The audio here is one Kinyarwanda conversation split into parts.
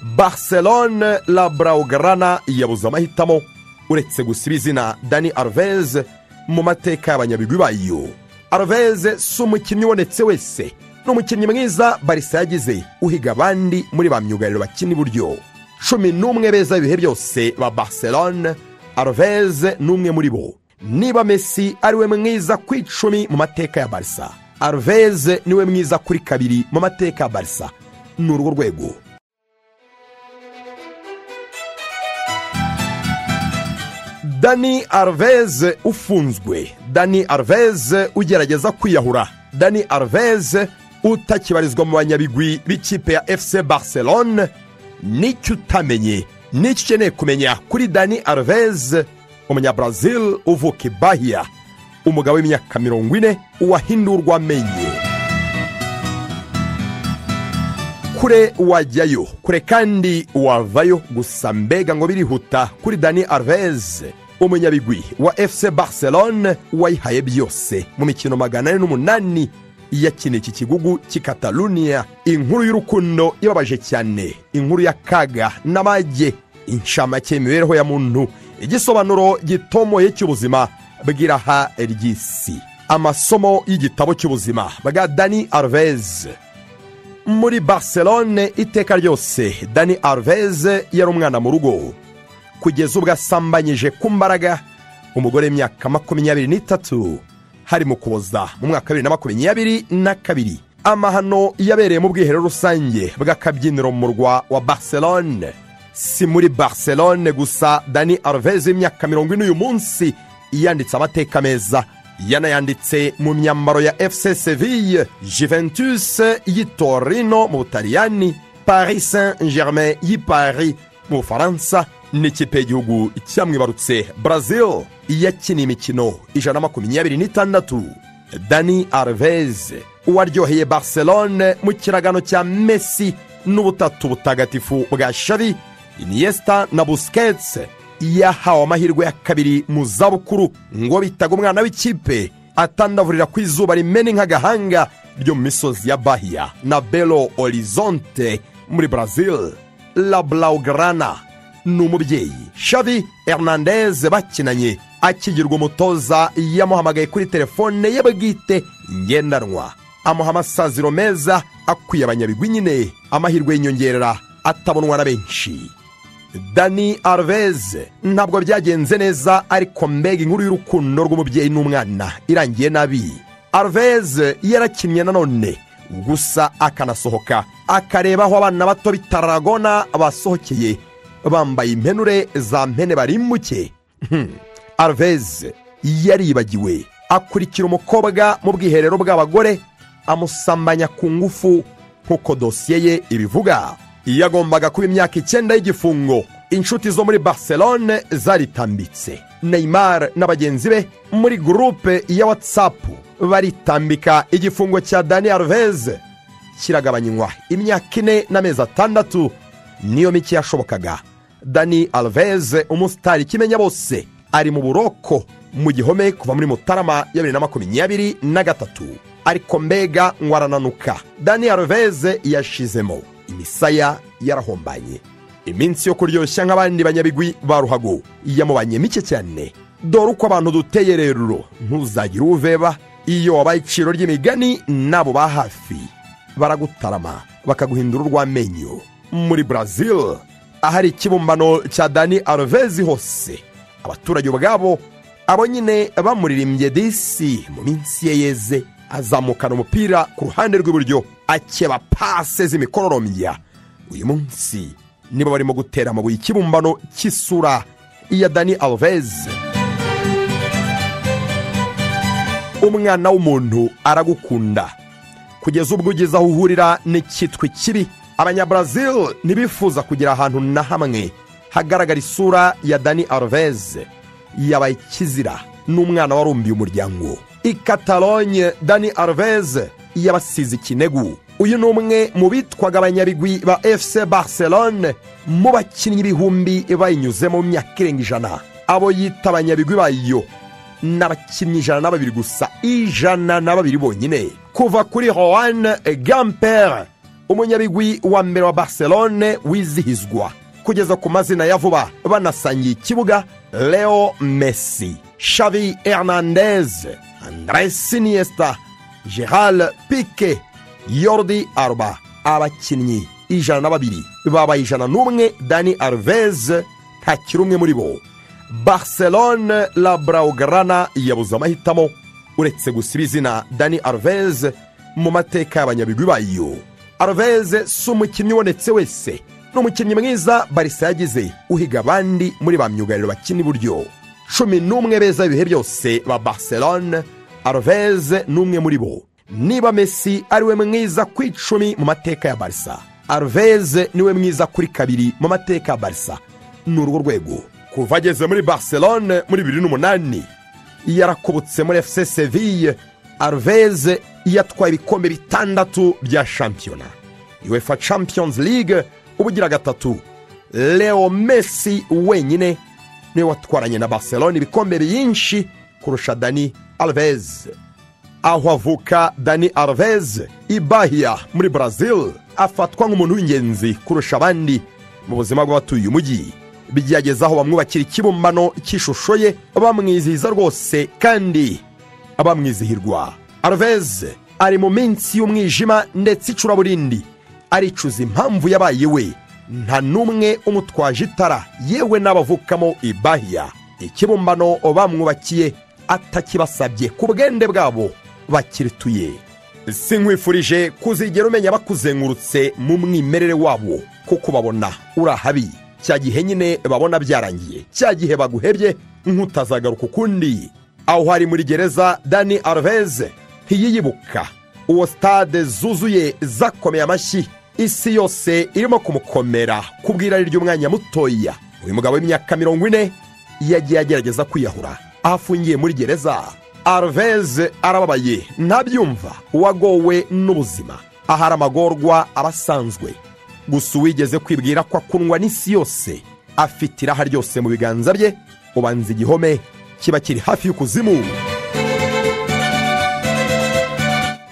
Barcelone la Blaugrana yabuze amahitamo uretse gusiba izina Dani Alves mu mateka y'abanyabigwi bayo. Alves si umukinnyi ubonetse wese, ni umukinnyi mwiza Barca yagize uhiga abandi muri ba myugariro bakina iburyo. 11 beza ibihe byose ba Barcelone, Alves ni umwe muri bo. Niba Messi ari we mwiza ku 10 mu mateka ya Barca, Alves niwe mwiza kuri 2 mu mateka ya Barca. Ni urwo rwego. Dani Alves ufunzwe, Dani Alves ugerageza kwiyahura, Dani Alves utakibarizwa mu banyabigwi b'ikipe ya FC Barcelone. Nicyo utamenye, nicyo ukeneye kumenya kuri Dani Alves, umunyabrazil uvuka i Bahia, umugabo w'imyaka 40 wahindurwa amenyo. Kure wajyayo, kure kandi wavayo, gusa mbega ngo birihuta kuri Dani Alves, umunyabigwi wa FC Barcelone wayihaye byose mu mikino 408 yakiniye iki kigugu cy'i Catalonia. Inkuru y'urukundo ibabaje cyane, inkuru y'akaga n'amage, inshamake y'imibereho ya muntu, igisobanuro gitomoye cy'ubuzima bw'iraha ry'isi, amasomo y'igitabo cy'ubuzima bwa Dani Alves. Muri Barcelone iteka ryose Dani Alves yari umwana mu rugo, kugeza ubwo asambanyije ku mbaraga umugore w'imyaka 23 hari mu Kuboza mu mwaka 2022. Amahano yabereye mu bwiherero rusange bw'akabyiniro mu murwa wa Barcelone. Si muri Barcelone gusa Dani Alves w'imyaka 40 uyu munsi yanditse amateka meza, yanayanditse mu myambaro ya FC Seville, Juventus y'i Torino mu Butaliyani, Paris Saint-Germain y'i Paris mu Bufaransa, n'ikipe y'igihugu cyamwibarutse Brazil yakiniye imikino 126. Dani Alves uwaryoheye Barcelone mu kiragano cya Messi n'ubutatu butagatifu bwa Xavi, Iniesta na Busquets, yahawe amahirwe ya kabiri mu zabukuru ngo bitaga umwana w'ikipe atandavurira ku izuba rimena nk'agahanga ryo mu misozi ya Bahia na Belo Horizonte muri Brazil. La Blaugrana ni umubyeyi Xavi Hernandez bakinanye akigirwa umutoza, yamuhamagaye kuri telefone ye bwite ngendanwa, amuha amasaziro meza akwiye abanyabigwi nyine, amahirwe y'inyongerera atabonwa na benshi. Dani Alves ntabwo byagenze neza, ariko mbega inkuru y'urukundo rw'umubyeyi n'umwana irangiye nabi. Alves yarakinnye nanone gusa akanasohoka akareba aho abana bato b'i Tarragona basohokeye bambaye impenure za mpene barimbuke. Alves yaribagiwe akurikira umukobwa mu bwiherero bw'abagore amusambanya ku ngufu nk'uko dosiye ye ibivuga. Yagombaga kuba imyaka 9 y'igifungo. Inshuti zo muri Barcelone zaritambitse, Neymar na bagenzi be muri groupe ya WhatsApp baritambika igifungo cya Dani Alves kiragabanywa imyaka 4 n'amezi 6, niyo mike yashobokaga. Dani Alves umusitari kimenya bose ari mu buroko mu gihome kuva muri Mutarama ya 2023, ariko mbega ngo arananuka. Dani Alves yashizemo imisaya yarahombanye, iminsi yo kuryoshya nk'abandi banyabigwi ba ruhago yamubanye mike cyane. Dore uko abantu duteye rero, ntuzagire uveba iyo wabaye iciro ry'imigani nabo ba hafi baragutarama bakaguhindura urw'amenyo. Muri Brazil ahari ikibumbano cya Dani Alves hose, abaturage ubwabo abo nyine bamuririmbye disi mu minsi ye yeze, azamukana umupira ku ruhande rw'iburyo akeba pase z'imikororombya. Uyu munsi nibo barimo gutera amabuye ikibumbano cy'isura ya Dani Alves. Umwana w'umuntu aragukunda kugeza ubwo ugeze aho uhurira n'icyitwa ikibi. Abanyabrazil ntibifuza kugira ahantu na hamwe hagaragara isura ya Dani Alves, yabaye ikizira n'umwana warumbiye umuryango. I Catalogne Dani Alves yabasize ikinegu. Uyu ni umwe mu bitwaga abanyabigwi ba FC Barcelone mu bakinnyi ibihumbi bayinyuzemo mu myaka irenga 100. Abo yita abanyabigwi bayo n'abakinnyi 102 gusa, 102 bonyine, kuva kuri Juan Gamper Umunyabigwi wa mbere wa Barcelone wizihizwa kugeza ku mazina ya vuba banasangiye ikibuga: Leo Messi, Xavi Hernandez, Andres Iniesta, Gerard Pique, Jordi Alba. Abakinnyi 102 babaye 101. Dani Alves ntakiri umwe muri bo. Barcelone la Blaugrana yabuze amahitamo uretse gusiba izina Dani Alves mu mateka y'abanyabigwi bayo. Alves si umukinnyi ubonetse wese, ni umukinnyi mwiza Barca yagize, uhiga abandi muri ba myugariro bakina iburyo. 11 beza ibihe byose ba Barcelone, Alves ni umwe muri bo. Niba Messi ari we mwiza ku 10 mu mateka ya Barca, Alves niwe mwiza kuri 2 mu mateka ya Barca. Ni urwo rwego. Kuva ageze muri Barcelone muri 2008, yarakubutse muri FC Seville. Alves yatwaye ibikombe 6 bya shampiyona, UEFA Champions League ubugira 3. Leo Messi wenyine niwe watwaranye na Barcelone ibikombe byinshi kurusha Dani Alves. Aho avuka Dani Alves i Bahia muri Brazil, afatwa nk'umuntu w'ingenzi kurusha abandi mu buzima bw'abatuye umujyi. Byageze aho bamwubakira ikibumbano cy'ishusho ye, bamwizihiza rwose kandi bamwizihirwa. Alves ari mu minsi y'umwijima ndetse icuraburindi, aricuza impamvu yabaye we. Nta n'umwe umutwaje itara, yewe n'abavukamo i Bahia. Ikibumbano bamwubakiye atakibasabye ku bwende bwabo bakirituye. Sinkwifurije kuzigera umenya bakuzengurutse mu mwimerere wabo, kuko babona urahabi. Cya gihe nyine babona byarangiye, cya gihe baguhebye nk'utazagaruka ukundi. Aho hari muri gereza, Dani Alves ntiyiyibuka. Uwo stade zuzuye zakomeye amashyi, isi yose irimo kumukomera kubw'irari ry'umwanya mutoya. Uyu mugabo w'imyaka 40 yagiye agerageza kwiyahura aho afungiye muri gereza. Alves arababaye, ntabyumva, uwagowe n'ubuzima. Ahari amagorwa abasanzwe. Gusa uwigeze kwibwira ko akundwa n'isi yose, afite iraha ryose mu biganza bye, ubanza igihome kiba kiri hafi y'ukuzimu.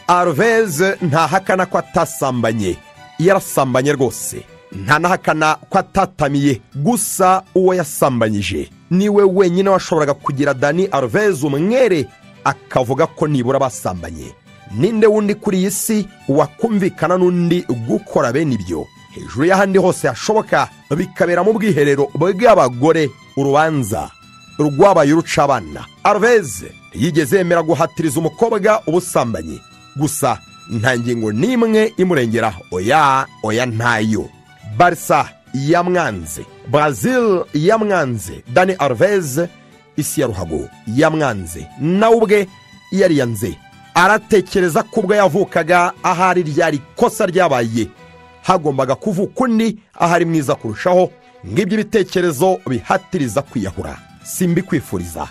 Alves ntahakana ko atasambanye, yarasambanye rwose. Ntanahakana ko atatamiye, gusa uwo yasambanyije niwe wenyine washoboraga kugira Dani Alves umwere, akavuga ko nibura basambanye. Ninde wundi kuri iyi si wakumvikana n'undi gukora bene ibyo? Hejuru y'ahandi hose hashoboka, bikabera mu bwiherero bw'abagore. Urubanza rwabaye urucabana. Alves yigeze yemera guhatiriza umukobwa ubusambanyi, gusa nta ngingo n'imwe imurengera. Oya oya, ntayo. Barca yamwanze, Brazil yamwanze, Dani Alves isi ya ruhago yamwanze, nawe ubwe yariyanze. Aratekereza ko ubwo yavukaga ahari ryari kosa ryabaye, hagombaga kuvuka undi ahari mwiza kurushaho. Ngibyo ibitekerezo bihatiriza kwiyahura, simbikwifuriza.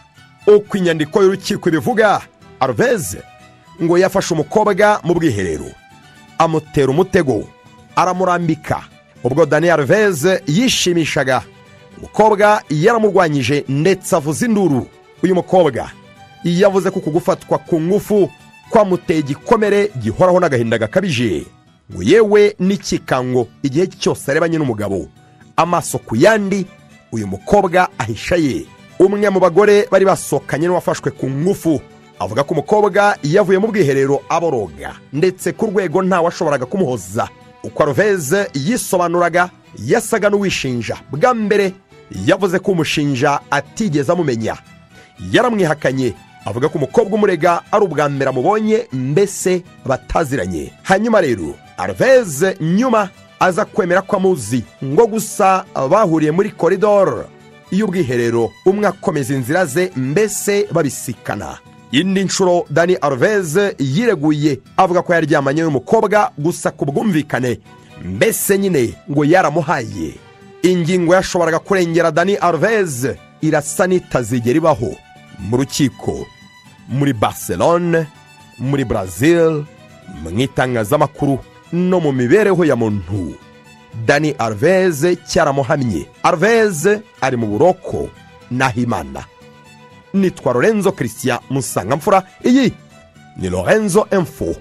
Uko inyandiko y'urukiko ibivuga, Alves ngo yafashe umukobwa mu bwiherero, amutera umutego, aramurambika. Ubwo Dani Alves yishimishaga, umukobwa yaramurwanyije ndetse avuza induru. Uyu mukobwa yavuze ko kugufatwa ku ngufu kwamuteye igikomere gihoraho n'agahinda gakabije, ngo yewe n'ikikango igihe cyose arebanye n'umugabo amaso ku yandi, uyu mukobwa ahisha ye. Umwe mu bagore bari basohokanye n'uwafashwe ku ngufu avuga ko umukobwa yavuye mu bwiherero aboroga, ndetse ku rwego ntawashoboraga kumuhoza. Uko Alves yisobanuraga, yasaga n'uwishinja. Bwa mbere yavuze ko umushinja atigeze amumenya, yaramwihakanye, avuga ko umukobwa umurega ari ubwa mbere amubonye, mbese bataziranye. Hanyuma rero Alves nyuma aza kwemera ko amuzi, ngo gusa bahuriye muri koridoro y'ubwiherero, umwe akomeza inzira ze, mbese babisikana. Indi nshuro Dani Alves yireguye avuga ko yaryamanye n'umukobwa gusa ku bwumvikane, mbese nyine ngo yaramuhaye. Ingingo yashoboraga kurengera Dani Alves irasa n'itazigera ibaho. Mu rukiko, muri Barcelone, muri Brazil, mu itangazamakuru no mu mibereho ya muntu, Dani Alves cyaramuhamye. Alves ari mu buroko nahimana. Nitwa Lorenzo Christian Musangamfura, iyi ni Lorenzo Info.